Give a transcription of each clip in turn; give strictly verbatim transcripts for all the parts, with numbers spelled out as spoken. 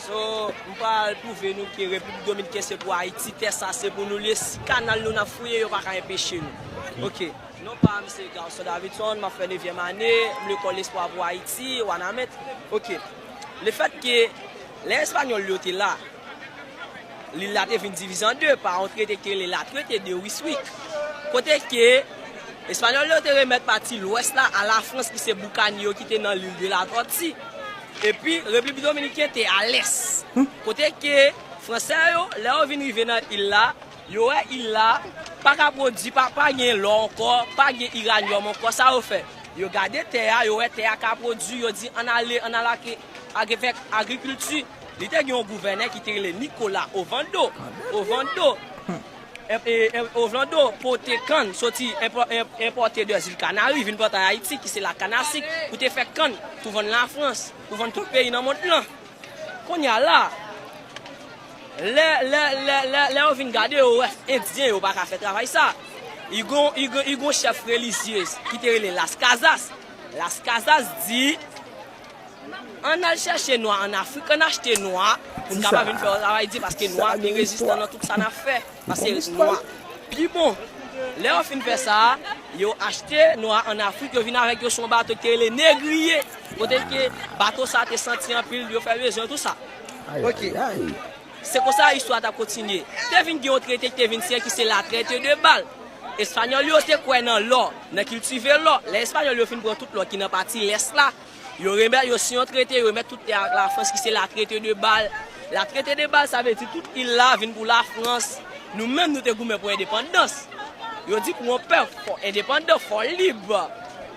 So, m pral pwouve nou ke Repiblik Dominikèn se pou Ayiti, tè sa se pou nou, li, si kanal nou n ap fouye, yo pa ka enpeche nou. Ok. Non pa m se Garçon Davidson, m ap fè nevyèm ane, m lekòl Lespwa pou Ayiti, Wanament. Ok. Lefèt ke lè Espanyòl yo te la, lil la te vin divize an de pa yon trete ki te rele la Traité de Ryswick, kote ke Espanyòl yo te remèt pati lwès la a Lafrans, ki se boukanye yo ki te nan lil de la Tòti. Epi, Repiblik Dominikèn te a lès. Kote ke Fransè yo, lè yo vin rive nan il la, yo wè il la pa ka pwodui, pa, pa gen lò ankò, pa gen iranyòm ankò, sa yo fè? Yo gade tè a, yo wè tè a ka pwodui, yo di, ann ale, ann al ake, ake fè agrikilti. Li te gen yon gouvènè ki te rele Nicolas Ovando. Ovando, e, e, e, Ovando pote kann soti enpò-, en-, enpòte de zil Kanari, vin plante an Ayiti, ki se la canne à sucre, pou te fè kann, pou vann Lafrans, pou vann tout peyi nan mond lan. Kounye a la, lè, lè, lè, lè, lè yo vin gade, yo wè Endyen yo pa ka fè travay sa. Li gon, li gon, li gon chèf relizyez ki te rele Las Casas. Las Casas di, ann al chèche nwa ann Afrik, ann achte nwa, pou n kapab vin fè yon travay di, paske nwa pi rezistan nan tout sa n ap fè. Paske nwa pi bon. Lè yo fin fè sa, yo achte nwa ann Afrik, yo vin avèk yo sou yon bato ki te rele Negriye. Kote ke bato sa te santi anpil, yo fè bezwen, tout sa. Ok. Se konsa istwa t ap kontinye. Te vin gen yon trete ki te vin siyen ki se la Traité de Bâle. Espanyòl yo te kwè nan lò, nan kiltive lò. Lè Espanyòl yo fin pran tout lò ki nan pati lès la, yo remèt, yo siyen yon trete, yo remèt tout tè ak Lafrans ki se la Traité de Bâle. La Traité de Bâle, sa vle di tout il la vin pou Lafrans. Nou menm, nou te goumen pou endepandans. Yo di pou yon pèp fò endepandan, fò lib.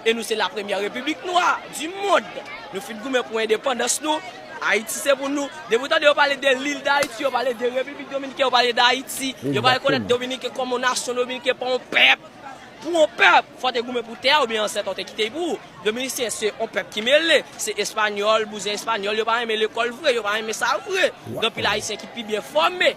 E nou se la premyè repiblik nwa di mond. Nou fin goumen pou endepandans nou. Ayiti se pou nou. Depi w tande yo pale de lil Dayiti, yo pale de Repiblik Dominikèn, yo pale Dayiti. Yo pa rekonèt Dominiken kòm yon nasyon, Dominiken pa yon pèp. Pou yon pèp, fò te goumen pou tè a oubyen ansèt ou te kite pou ou. Dominisyen se yon pèp ki mele. Se espanyòl, bouzen espanyòl, yo pa renmen lekòl vre, yo pa renmen sa vre. Gen anpil ayisyen ki pi byen fòme.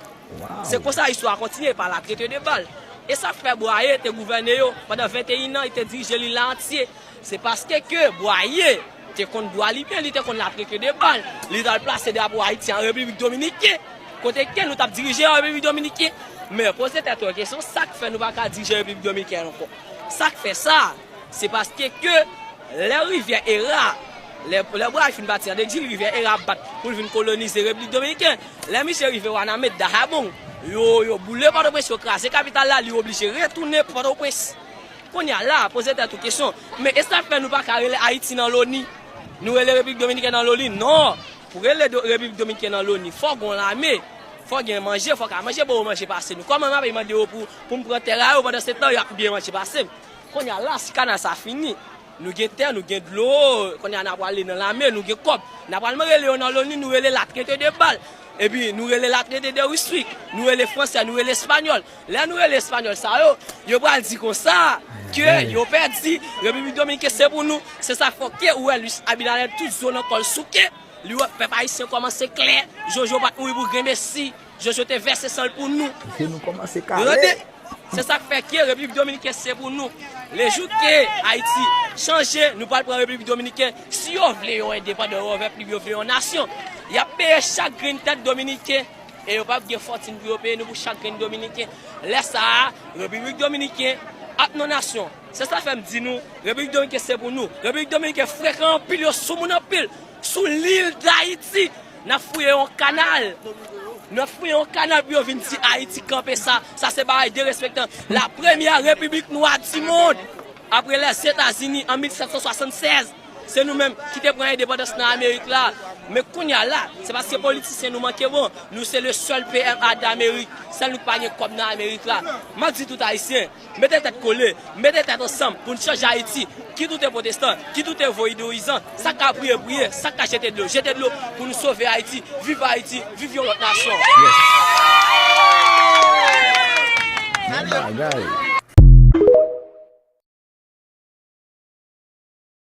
Se konsa istwa a kontinye pa la Traité de Bâle. E sa k fè Bwaye te gouvène yo pandan venteyen an, li te dirije lil la antye. Se paske ke Bwaye te konn dwa li byen, li te konn la Traité de Bâle. Li t al plase drapo Ayiti an Repiblik Dominiken, kote ke nou t ap dirije an Repiblik Dominiken. Men poze tèt ou kesyon, sa k fè nou pa ka dirije Repiblik Dominiken ankò? Sa k fè sa? Se paske ke lè rivyè Era, lè, lè Bwaye fin pati an egzil, rivyè Era bat pou l vin kolonize Repiblik Dominiken. Lè misye rive Wanament, Dajabon, yo, yo boule Pòtoprens, yo kraze kapital la, li oblije retounen Pòtoprens. Kounye a la, poze tèt ou kesyon, men e sa k fè nou pa ka rele Ayiti nan loni? Nou rele Repiblik Dominikèn nan loni? Non! Pou rele do-, Repiblik Dominikèn nan loni, fò gen yon lame, fò gen manje, fò ka manje, bon, yo manje pase nou. Kòman m ap mande yo pou, pou m pran tè a yo, pandan se tan y ap byen manje pase m? Kounye a la, si kanal sa fini, nou gen tè, nou gen dlo, kounye a n a prale nan lame, nou gen kòb. N a pral rele yo nan loni, nou rele la Traité de Bâle. Epi nou rele la Traité de Ryswick, nou rele fransè, nou rele espanyòl. Lè nou rele espanyòl sa yo, yo pral di konsa ke yo pèdi, Repiblik Dominikèn se pou nou. Se sa k fè ke ou wè Luis Abinader tout zo nan kò l souke. Li wè pèp ayisyen kòmanse klè. Jojo pa t mouri pou grenmesi. Jojo te vèse san l pou nou. Piske nou kòmanse kale. Tande? Se sa k fè ke Repiblik Dominikèn se pou nou. Lejou ke Ayiti chanje, nou pral pran Repiblik Dominikèn. Si yo vle yon endepandan, yo vle yon nasyon, y ap peye chak grenn tèt dominiken. E yo p ap gen fòtin pou yo peye nou pou chak grenn dominiken. Lè sa a, Repiblik Dominikèn ap nan nasyon. Se sa fè m di nou, Repiblik Dominikèn se pou nou. Repiblik Dominikèn frekan anpil, yo sou moun anpil. Sou lil Dayiti, n ap fouye yon kanal. N ap fouye yon kanal pou yo vin di Ayiti kanpe sa. Sa se bagay derespektan. La premyè repiblik nwa di mond. Apre Lèzetazini an mil sèt san swasannsèz. Se nou menm ki te pran endepandans nan Amerik la. Men kounye a la, se paske politisyen nou manke bon. Nou se le sèl P M A d'Amérique. Sèl nou ki pa gen kòb nan Amerik la. M ap di tout Ayisyen, mete tèt kole, mete tèt ansanm pou n chanje Ayiti. Kit ou te pwotestan, kit ou te vodouyizan, sa k ka priye, priye, sa k ka jete dlo, jete dlo pou nou sove Ayiti. Viv Ayiti, viv yon lòt nasyon. Yes. Bon bagay.